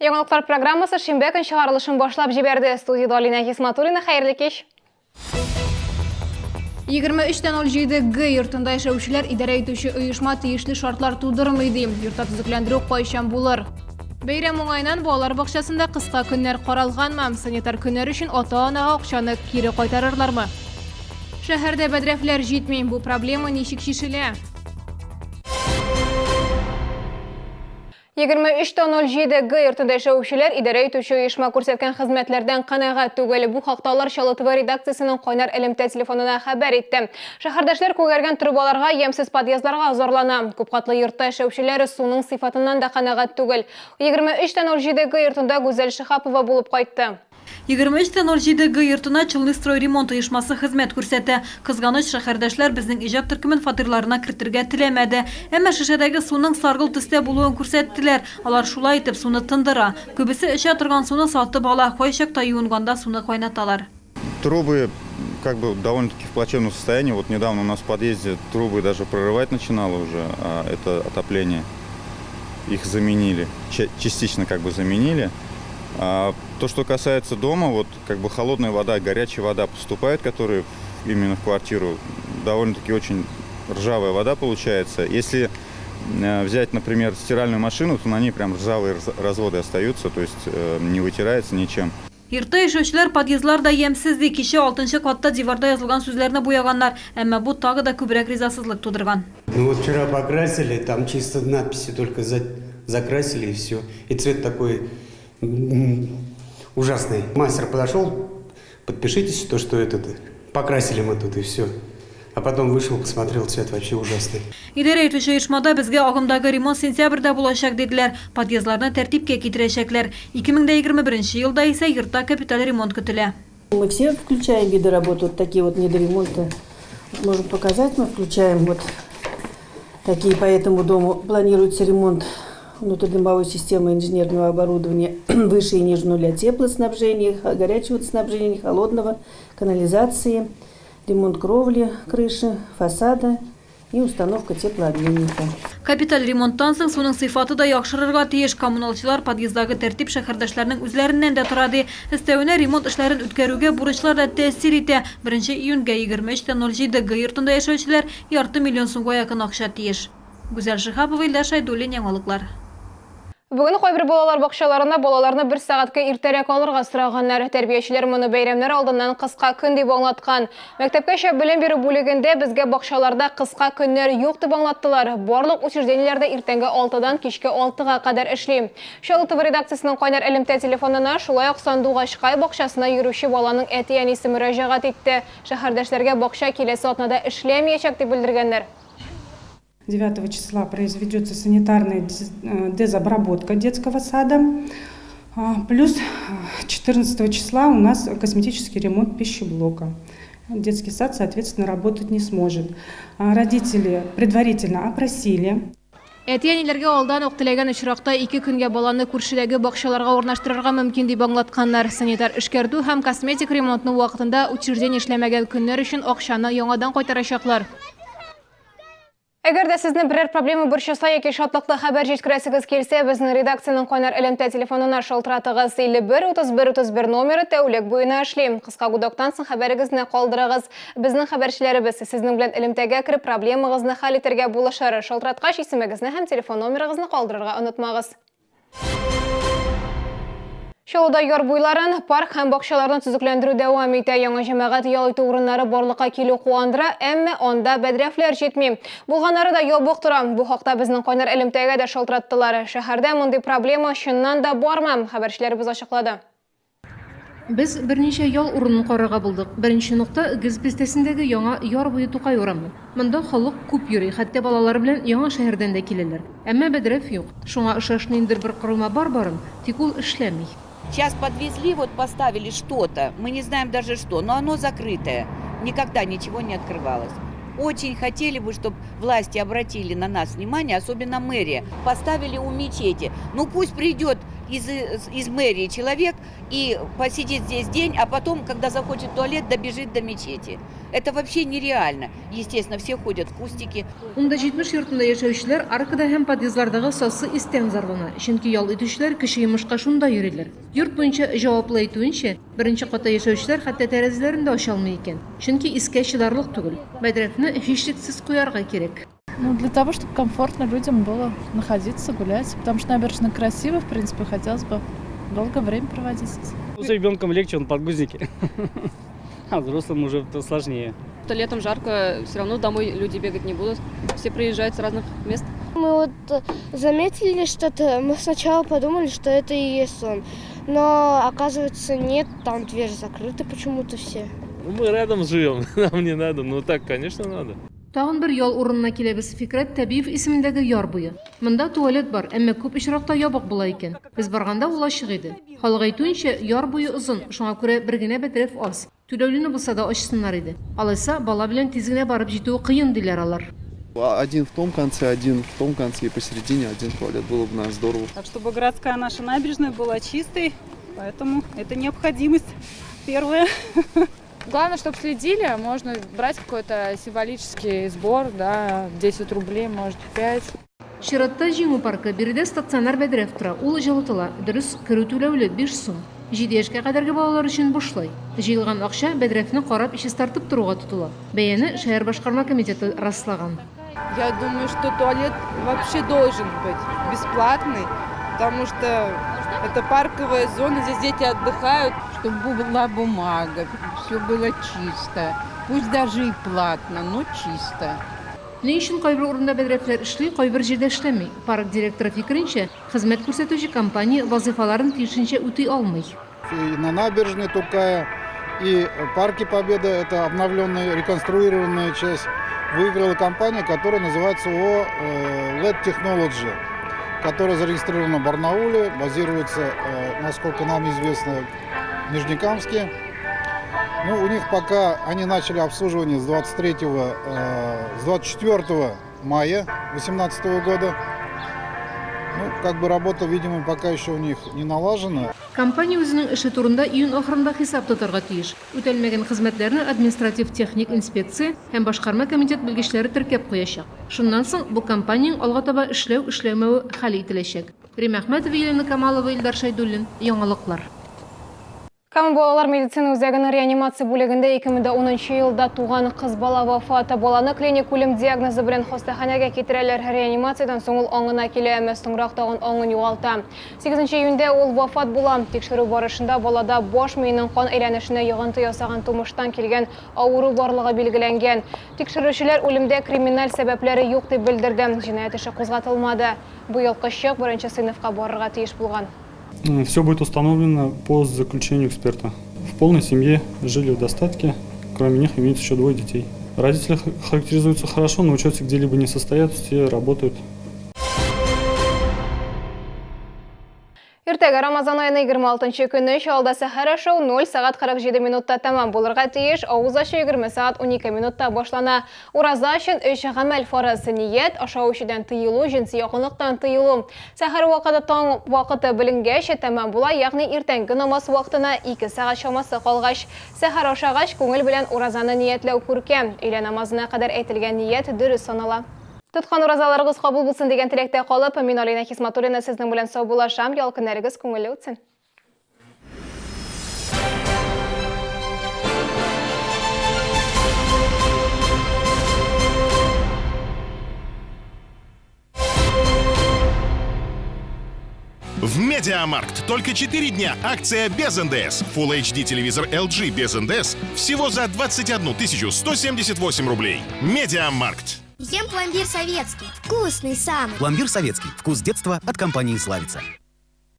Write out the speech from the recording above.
Яңалыклар программасы шимбә көн чыгарылышын башлап җибәрде. Студиядә Алинә Хисматуллина, хәерле кич. 23.07 Г йортында яшәүчеләр идарә итүче оешма тиешле шартлар тудырмый ди. Йортта төзекләндерү кайчан булыр? Бәйрәм уңаеннан балалар бакчасында кыска көннәр каралганмы? Санитар көннәр өчен ата-анага акчаны кире кайтарырлармы? Шәһәрдә бәдрәфләр җитми. Бу проблема ничек чишелә? 23.07 Г йортында яшәүчеләр идарә итүче оешма күрсәткән хезмәтләрдән канәгать түгел. Бу хакта алар Чаллы ТВ редакциясенең кайнар элемтә телефонына хәбәр итте. Шәһәрдәшләр күгәргән трубаларга, ямьсез подъездларга зарлана. Күпкатлы йортта яшәүчеләр суның сыйфатыннан да канәгать түгел. 23.07 Г йортында Гүзәл Шиһапова булып кайтты. 23.07 Г йортына Челныстройремонт оешмасы хезмәт күрсәтә. Кызганыч, шәһәрдәшләр безнең иҗат төркемен фатирларына кертергә теләмәде. Әмма шешәдәге суның саргылт төстә булуын күрсәттеләр. Алар шулай итеп суны тындыра. Күбесе эчә торган суны сатып ала, кайчакта юынганда суны кайнаталар. Трубы как бы довольно-таки в плачевном состоянии. Вот недавно у нас в подъезде трубы даже прорывать начинало уже, это отопление. Их заменили, частично как бы заменили. А то, что касается дома, вот как бы холодная вода, горячая вода поступает, которая именно в квартиру, довольно-таки очень ржавая вода получается. Если взять, например, стиральную машину, то на ней прям ржавые разводы остаются, то есть не вытирается ничем. Йортта яшәүчеләр подъездлар да ямьсез ди. Кичә алтынчы катта диварда язылган сүзләрне буяганнар. Әмма бу тагы да күбрәк ризасызлык тудырган. Ну вот вчера покрасили, там чисто надписи только закрасили и все. И цвет такой ужасный. Мастер подошел, подпишитесь, то, что этот, покрасили мы тут и все. А потом вышел, посмотрел, цвет вообще ужасный. Идарә итүче оешмада безгә агымдагы ремонт сентябрьдә булачак, диделәр. Подъездларны тәртипкә китерәчәкләр. 2021 елда исә йортта капиталь ремонт көтелә. Мы все включаем виды работы, вот такие вот недоремонты. Можем показать, мы включаем вот такие по этому дому. Планируется ремонт внутридомовой системы инженерного оборудования выше и ниже нуля теплоснабжения, горячего водоснабжения, холодного, канализации, ремонт кровли, крыши, фасада и установка теплообменника. Капиталь ремонттан соң суның сыйфаты да яхшырырга тиеш. Коммуналчылар подъезддагы тәртип шәһәрдәшләрнең үзләреннән дә тора ди. Өстәвенә ремонт эшләрен үткәрүгә бурычлар да тәэсир итә. Беренче июньгә 23.07 Г йортында яшәүчеләр ярты миллион сумга якын акча тиеш. Гүзәл Шиһапова, Илдар Шәйдуллин, Яңалыклар. Бүген кайбер балалар бакчаларына балаларны бер сәгатькә иртәрәк алырга сораганнар. Тәрбиячеләр моны бәйрәмнәр алдыннан кыска көн дип аңлаткан. Мәктәпкәчә белем бирү бүлегендә безгә бакчаларда кыска көннәр юк дип аңлаттылар. Барлык учреждениеләр дә иртәнге алтыдан кичке алтыга кадәр эшли. Чаллы ТВ редакциясенең кайнар элемтә телефонына шулай ук Сандугачкай бакчасына йөрүче баланың әти-әнисе мөрәҗәгать итте. Шәһәрдәшләргә бакча киләсе атнада эшләмиячәк дип белдергәннәр. 9 числа произведется санитарная дезобработка детского сада. Плюс 14 числа у нас косметический ремонт пищеблока. Детский сад, соответственно, работать не сможет. Родители предварительно опросили. Әти-әниләргә алдан ук теләгән очракта ике көнгә баланы күршедәге бакчаларга урнаштырырга мөмкин дип аңлатканнар. Санитар эшкәртү һәм косметик ремонтны вакытында учреждение эшләмәгән көннәр өчен акчаны яңадан кайтарачаклар. Әгәр дә сезне берәр проблема борчыса яки шатлыклы хәбәр җиткерәсегез килсә, безнең редакциянең кайнар элемтә телефонына шалтыратыгыз. 51 31 31 номеры тәүлек буена эшли. Кыска гудоктан соң хәбәрегезне калдырыгыз. Безнең хәбәрчеләребез сезнең белән элемтәгә кереп, проблемагызны хәл итәргә булышыр. Шалтыраткач, исемегезне һәм телефон номерыгызны калдырырга онытмагыз. Чаллыда яр буйларын, парк һәм бакчаларны төзекләндерү дәвам итә. Яңа җәмәгать ял итү урыннары барлыкка килү куандыра, әмма анда бәдрәфләр җитми. Булганнары да ябык тора. Бу хакта безнең кайнар элемтәгә дә шалтыраттылар. Шәһәрдә мондый проблема чыннан да бармы? Хәбәрчеләребез ачыклады. Без берничә ял урынын карарга булдык. Беренче нокта, Гез бистәсендәге яңа яр буе Тукай урамы. Монда халык күп йөри, хәтта балалары белән яңа шәһәрдән дә киләләр. Әмма бәдрәф юк. Шуңа ошаш ниндидер бер корылма бар барын, тик ул эшләми. Сейчас подвезли, вот поставили что-то, мы не знаем даже что, но оно закрытое, никогда ничего не открывалось. Очень хотели бы, чтоб власти обратили на нас внимание, особенно мэрия. Поставили у мечети. Ну пусть придет. из мэрии человек и посидит здесь день, а потом, когда захочет в туалет, добежит до мечети. Это вообще нереально. Естественно, все ходят в кустики. Унда 70 йортында яшәүчеләр аркада һәм подъездлардагы сасы истән зарлана. Чөнки ял итүчеләр кече йомышка шунда йөриләр. Йорт буенча җаваплы әйтүенчә, беренче катта яшәүчеләр хәтта тәрәзәләрен дә ача алмый икән. Чөнки искә чыдарлык түгел. Бәдрәфне һичшиксез куярга кирәк. Ну, для того, чтобы комфортно людям было находиться, гулять. Потому что набережная красиво, в принципе, хотелось бы долгое время проводить здесь. Ну, с ребенком легче, он в подгузнике. А взрослым уже сложнее. То летом жарко, все равно домой люди бегать не будут. Все приезжают с разных мест. Мы вот заметили что-то, мы сначала подумали, что это и есть он. Но оказывается нет, там дверь закрыта почему-то все. Ну, мы рядом живем, нам не надо. Ну так, конечно, надо. Тагын бер ял урынына киләбез. Фикрәт Тәбиев исемендәге яр буе. Монда туалет бар, әмма күп очракта ябык була икән. Без барганда ул ачык иде. Халык әйтүенчә, яр буе озын, шуңа күрә бер генә бәдрәф аз. Түләүлене булса да ачсыннар иде. Алайса, бала белән тиз генә барып җитүе кыен, диләр алар. Один в том конце, один в том конце и посередине один туалет. Было бы, наверное, здорово. Так, чтобы городская наша набережная была чистой, поэтому это необходимость первая. Главное, чтобы следили, можно брать какой-то символический сбор, да, 10 рублей, может, 5. Чиратта Җиңү паркы. Биредә стационар бәдрәф тора. Ул җылытыла. Дөрес, керү түләүле, 5 сум. 7 яшькә кадәрге балалар өчен бушлай. Җыелган акча бәдрәфне карап, чистартып торуга тотыла. Бәяне шәһәр башкарма комитеты раслаган. Я думаю, что туалет вообще должен быть бесплатный, потому что это парковая зона, здесь дети отдыхают. Чтобы была бумага, все было чисто. Пусть даже и платно, но чисто. Ни өчен кайбер урында бәдрәфләр эшли, кайбер җирдә эшләми? Парк директоры фикеренчә, хезмәт күрсәтүче компания вазыйфаларын тиешенчә үти алмый. И на набережной Тукая, и Парке Победы, это обновленная, реконструированная часть, выиграла компания, которая называется ООО LED Technology, которая зарегистрирована в Барнауле, базируется, насколько нам известно, в Нижнекамске. Ну, у них пока они начали обслуживание с 23, с 24 мая 2018 года. Ну, как бы работа, видимо, пока еще у них не налажена. Компания үзенең эше турында июнь ахырында хисап тотарга тиеш. Үтәлмәгән хезмәтләрне административ техник инспекция һәм башкарма комитет белгечләре теркәп куячак. Шуннан соң бу компаниянең алга таба эшләү-эшләмәве хәл ителәчәк. Рима Әхмәтова, Елена Камалова, Илдар Шәйдуллин. Яңалыклар. Кама балалар медицина үзәгенең реанимация бүлегендә 2010 елда туган кыз бала вафат. Баланы клиник үлем диагнозы белән хастаханәгә китерәләр. Реанимациядән соң ул аңына килә, әмма соңрак тагын аңын югалта. 8 июньдә ул вафат була. Тикшерү барышында балада баш миенең кан әйләнешенә йогынты ясаган тумыштан килгән авыру барлыгы билгеләнгән. Тикшерүчеләр үлемдә криминаль сәбәпләре юк дип белдерде. Җинаять эше кузгатылмады. Быел кызчык беренче сыйныфка барырга тиеш булган. Все будет установлено по заключению эксперта. В полной семье жили в достатке, кроме них имеется еще двое детей. Родители характеризуются хорошо, на учете где-либо не состоят, все работают. Иртәгә Рамазан аеның 26 көне Чаллыда сәхәр ашау 0 сәгать 47 минутта тәмам булырга тиеш. Авыз ачу 20 сәгать 12 минутта башлана. Ураза өчен өч гамәл фарыз: ният, ашау эчүдән тыелу, җенси якынлыктан тыелу. Сәхәр вакыты таң вакыты беленгәч тәмам була, ягъни иртәнге намаз вакытына 2 сәгать чамасы калгач. Сәхәр ашагач күңел белән уразаны ниятләү күркәм. Өйлә намазына кадәр әйтелгән ният дөрес санала. Тоткан уразаларыгыз кабул булсын дигән теләктә калып, мин Алина Хисматуллина сезнең белән саубуллашам. Ял көннәрегез күңелле үтсен. В Медиамаркт только 4 дня акция без НДС. Full HD телевизор LG без НДС всего за 21 178 рублей. Медиамаркт. Ем пломбир советский. Вкусный самый. Пломбир советский. Вкус детства от компании «Славица».